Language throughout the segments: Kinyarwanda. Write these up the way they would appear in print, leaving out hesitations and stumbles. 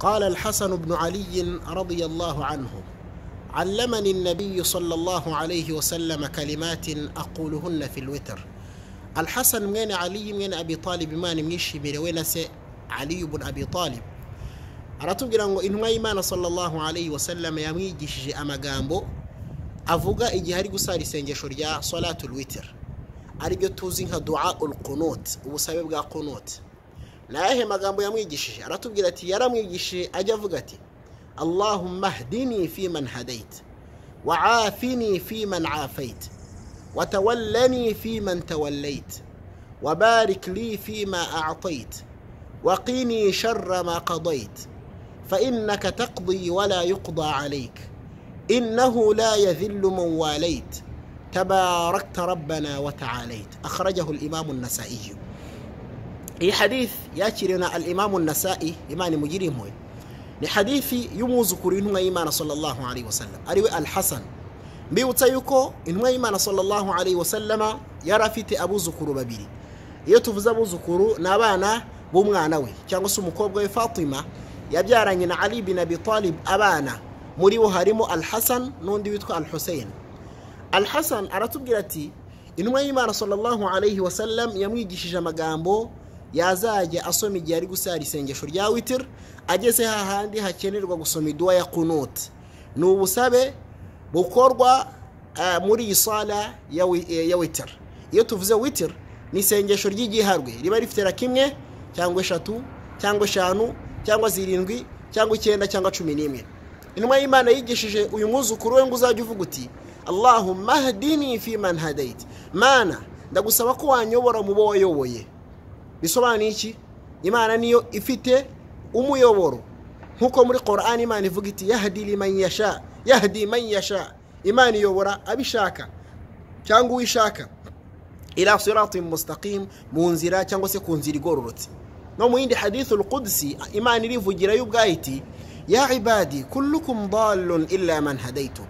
قال الحسن بن علي رضي الله عنه: علمني النبي صلى الله عليه وسلم كلمات أقولهن في الوتر. الحسن mwene Ali mwene Abi Talib, Imana imwishimire we na se Ali ibn Abi Talib, aratubwira ngo intumwa y'Imana sallallahu alayhi wasallam yamwigishije amagambo avuga igihe ari gusara isengesho rya salatul witr, aribyo tuzi nka dua ul qunut, ubusabe bwa qunut. Nayahe magambo yamwigishije? Aratubwira ati yaramwigishije ajya avuga ati: Allahumma hdini fi man hadait, wa afini fi man afait, wa tawallani fi man tawallait, wa barik li fi ma a'tait, wa qini sharra ma qadait, fa innaka taqdi wa la yuqda alayk, innahu la yadhillu man walayt, tabarakta rabbana wa ta'alayt. Akhrajahu al-imam an-Nasa'i. Iyi hadith yakiriwe na al-Imam an-Nasa'i, Imana imugire impuhwe. Ni hadithi y'umwuzukuru w'intumwa y'Imana sallallahu alayhi wasallam, ariwe al-Hasan. Mbibutsa yuko intumwa y'Imana sallallahu alayhi wasallama yari afite abuzukuru babiri. Iyo tuvuze abuzukuru ni abana b'umwana we cyangwa se umukobwa we Fatima yabyaranye na Ali bin Abi Talib abana. Muri bo harimo al-Hasan n'undi witwa al-Hussein. Al-Hasan aratubwira ati intumwa y'Imana sallallahu alayhi wasallam yamwigishije amagambo yazajya asoma igihe ari gusara isengesho rya witr, ageze hahandi hakenerwa gusoma idua ya qunut. Ni ubusabe bukorwa muri iyi sala ya witr. Iyo tuvuze witr ni isengesho ry'igiharwe riba rifite raka imwe cyangwa eshatu cyangwa eshanu cyangwa zirindwi cyangwa 9 cyangwa 11. Intumwa y'Imana yigishije uyu mwuzukuru we ngo uzajya uvuga uti: Allahumma hdini fi man hadait, Mana ndagusaba ko wanyobora mu bo wayoboye. Bisobanuye iki? Imana niyo ifite umuyoboro, nkuko muri Qur'an Imana ivuga iti: yahdi liman yasha, yahdi man yasha. Imana iyobora abishaka cyangwa uwishaka ila siratin mustaqim, mu nzira cyangwa se ku nzira igororotse. No mu yindi hadithu al-Qudsi Imana irivugira y'ubwayo iti: ya ibadi kullukum dallun illa man hadaitu,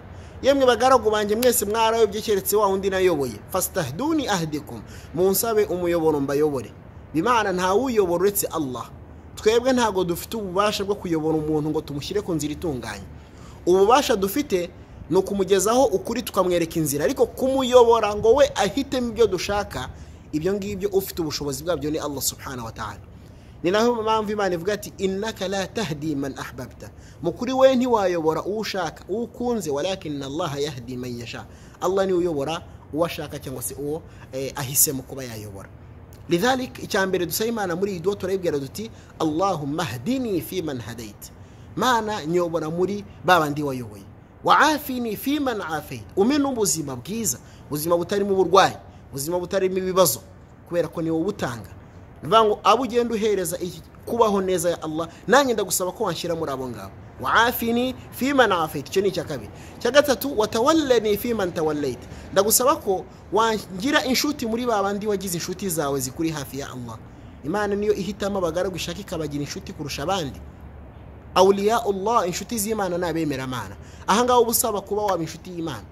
yemwe bagaragu banjye mwese mwarayobye keretse wa wundi nayoboye, fastahduni ahdikum, munsabe umuyoboro mbayobore. Bimana nta wuyobora uretse Allah. Twebwe ntago dufite ububasha bwo kuyobora umuntu ngo tumushyire ku nzira itunganye. Ububasha dufite ni ukumugezaho ukuri tukamwereka inzira, ariko kumuyobora ngo we ahitemo ibyo dushaka, ibyo ngibyo ufite ubushobozi bwabyo ni Allah subhanahu wa ta'ala. Ni naho mpamvu Imana ivuga ati: innaka la tahdi man ahbabta, mukuri we ntiwayobora uwo ushaka uwo ukunze, walakin Allah yahdi man yasha. Allah ni uyobora uwo ashaka cyangwa se uwo ahisemo kuba yayobora. Lidhalik icyambere dusaba Imana muri iyi dua turayibwira duti: Allahumma hdini fi man hadait, Mana nyobora muri babandi wayoboye, wa afini fi man afait, umpe n'ubuzima bwiza, ubuzima butarimo uburwayi, ubuzima butarimo ibibazo, kubera ko ni wowe ubutanga. Bivuga ngo abo ugenda uhereza kubaho neza ya Allah, nanjye ndagusaba ko wanshyira muri abo ngabo. Wa afini fi man afait, icyo ni icya kabiri. Icya gatatu, watawallani fi man tawallait, ndagusaba ko wangira inshuti muri babandi wagize inshuti zawe zikuri hafi ya Allah. Imana niyo ihitamo abagaragu ishaka ikabagira inshuti kurusha abandi. Awliya Allah, inshuti z'Imana n'abemera Imana. Aha ngaho ubusaba kuba waba inshuti y'Imana.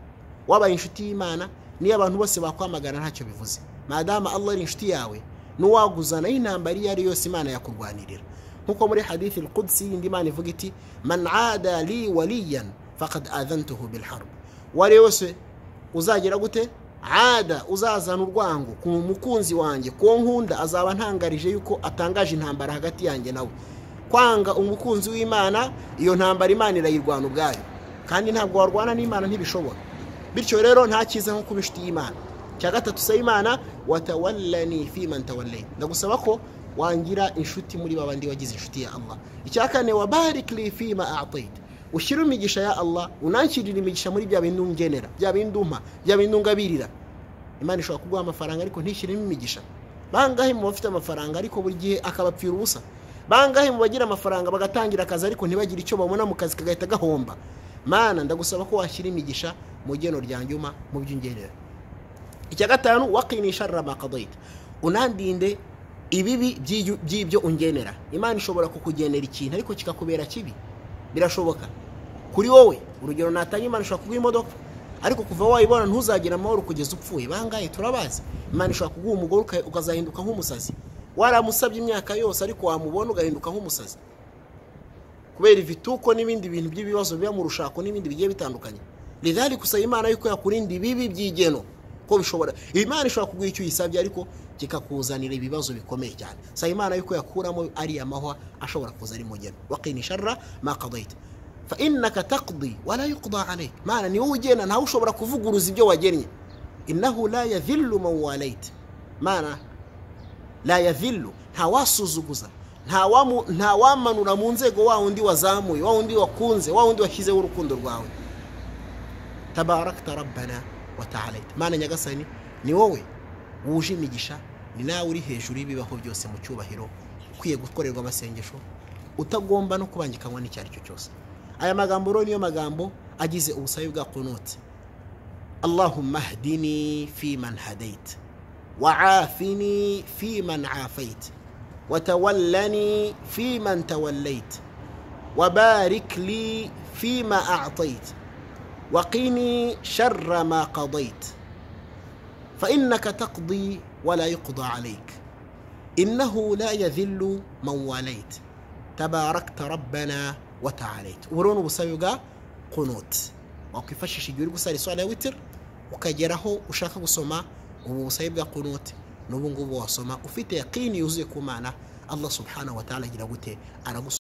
Wabaye inshuti y'Imana niyo abantu bose bakwamagana ntacyo bivuze. Madama Allah ari inshuti yawe, nuwaguzana intambara iyo ari yose Imana yakurwanirira. Nkuko muri hadithi al-Qudsi indi Imana ivuga iti: man aada li waliyan faqad adhantuhu bil harb. Wari wese uzagira gute? Ada uzazana urwango ku mukunzi wanjye, ko nkunda, azaba ntangarije yuko atangaje intambara hagati yanjye nawe. Kwanga umukunzi w'Imana, iyo ntambara Imana irayirwana ubwayo, kandi ntabwo warwana n'Imana, ntibishobora. Bityo rero nta cyiza nko kuba inshuti y'Imana. Cya gatatu usaba Imana: watawallani fi man tawallait, ndagusaba ko wangira inshuti muri babandi wagize inshuti ya Allah. Icya kane, wabarik li fi ma a'tait, ushyire imigisha ya Allah, unanshyirire imigisha muri bya bintu ungenera, bya bintu umpa, bya bintu ungabirira. Imana ishobora kuguha amafaranga ariko ntishyiremo imigisha. Bangahe mu bafite amafaranga ariko buri gihe akabapfira ubusa? Bangahe mu bagira amafaranga bagatangira akazi ariko ntibagire icyo babona mu kazi kagahita gahomba? Mana ndagusaba ko washyira imigisha mu geno ryanjye uma mu by'ungenera. Icya gatanu, waqini sharra ma qadait, unandinde ibibi by'ibyo ungenera. Imana ishobora kukugenera ikintu ariko kikakubera kibi, birashoboka kuri wowe. Urugero natanga, Imana ishobora kuguha imodoka ariko kuva wayibona ntuzagira amahoro kugeza upfuye. Bangahe turabazi. Imana ishobora kuguha umugore ukazahinduka nk'umusazi, waramusabye imyaka yose ariko wamubona ugahinduka nk'umusazi. kubera ibituko n'ibindi bintu by'ibibazo biba mu rushako n'ibindi bigiye bitandukanye. Lidhalika usaba Imana yuko yakurinda ibibi by'igeno, ko bishobora, Imana ishobora kuguha icyo uyisabye ariko kikakuzanira ibibazo bikomeye cyane. Saba Imana yuko yakuramo ariya mahwa ashobora kuza ari mu geno. Waqini sharra ma qadayta fa innaka taqdi wa la yuqda alayk. Mana ni wowe ugena, ntawe ushobora kuvuguruza ibyo wagennye. Innahu la yadhillu man walayt. Mana la yadhillu, ntawasuzuguza, ntawamanura mu nzego wa wundi wazamuye, wa wundi wakunze, wa wundi washyizeho urukundo rwawe. Tabarakta rabbana wa ta'alayt. Mana nyagasani ni wowe wuje imigisha, ni nawe uri hejuru y'ibibaho byose mu cyubahiro, ukwiye gukorerwa amasengesho, utagomba no kubangikanywa n'icyo ari cyo cyose. Aya magambo rero niyo magambo agize ubusabe bwa qunut. Allahumma hdini fi man hadait wa'afini fi man afait watawallani fi man tawallait wabarik li fi ma a'tait waqini sharra ma qadait fa innaka taqdi wa la yuqda alayk innahu la yadhillu man walayt tabarakta rabbana wa ta'alayt. Ubu ubusabe bwa qunut wakwifashisha igihe uri gusara iswala ya witr, ukageraho ushaka gusoma ubu busabe bwa qunut, n'ubu ngubu wasoma ufite yaqini yuzuye ku Mana. Allah subhanahu wa ta'ala agira gute? Aragusubiza.